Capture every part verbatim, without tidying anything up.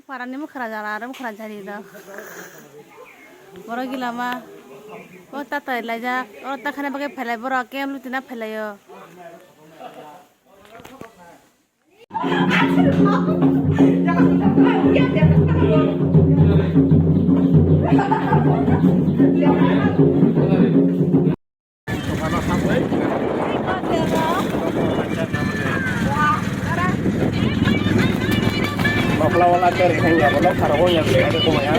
Parani mwkhra jara aro mwkhra jari do. Borok gila ma. O tatai laijak. O takhana bagwi phailai borok kem lutina phailaio. Bakla wala kari kanya, wala karo ya, kaya ko ya.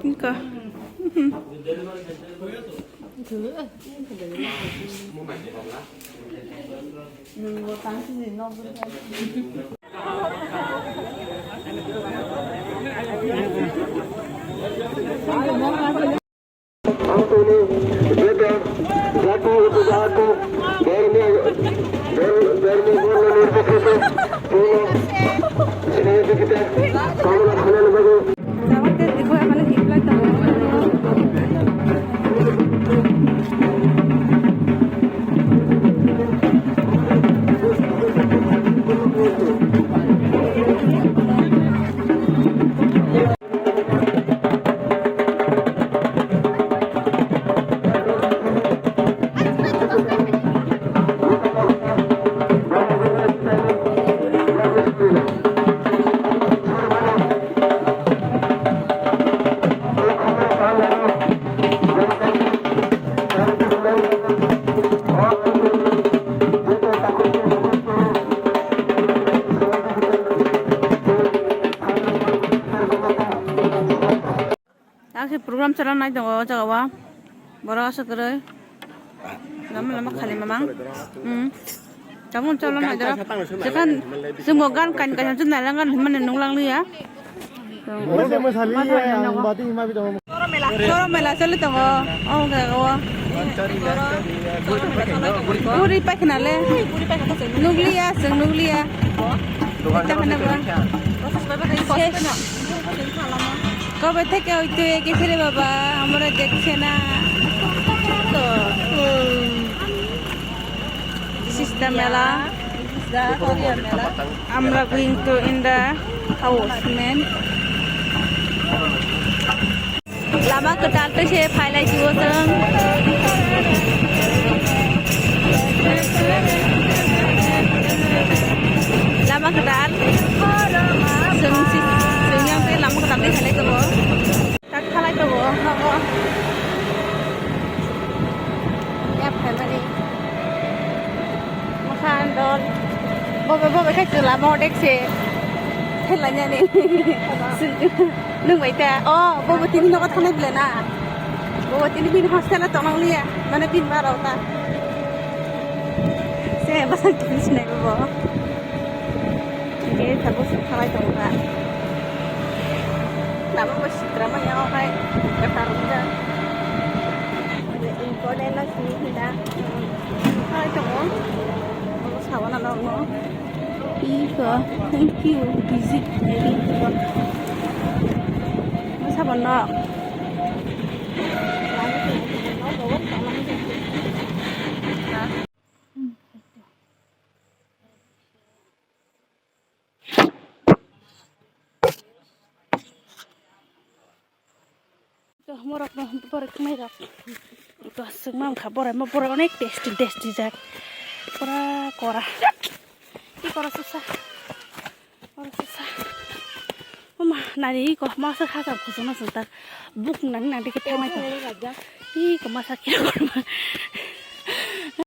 Inka. Antoni, Beda, Jati, Upajati, Dharma, Dhar-, Dharma, Dhormo, Nirbighno, Purno, Sriyasukita, Kamana, Khanani, Babu. Ang khe program chana nai tongo o jaga o. Borok aswk kwrwi. Lama lama khali mamang. Hmm. Tabuk chalo nai jora. Jekan chwngbo gan kain kaisa chwng nailang gan hwnmani nuklang liya. Choro mela choli tongo. O jaga o. Puri paikha na le. Nukliya, chwng nukliya. Ita hwnwi ba. Kobe theke hoito eke phere baba, amore dekhche na. To, um, this is the mela. This is the Korea mela. Amra going to in the house, man. Lama kwtal twi se phailai sibo chwng. Lama kwtal. Chwng si, chwng yang tei lama kwtal twi phailai tongo. Tak phalai tongo, nogo. Ya phaimani. Mokhan dol. Bobe, bobe khai chwla mo dekse. Thela nyani. Nung bai ta. Oh, bobo tini nogo thanai bile na. Bobo tini bini hostel o tongo liya. Mane tin bar ta. Se basan tini sinai bobo. Ini tabuk thanai tongo na. Nabo bo sitra ma ya hai. Katar unja. Ini kode la sini hina. Hai tongo. Obo sawana nokno. Iko, thank you, visit very good. Obo sawana nok. To morok no borok nai rok. To aswk ma wngkha borai ma borok onek tasty tasty jak. Pura kora. Ki kora susa. Kora susa. Oma nari ko masa khasa khusuna santa. Buk nang nang dikhe thamai to. Ki ko masa ki kora ma.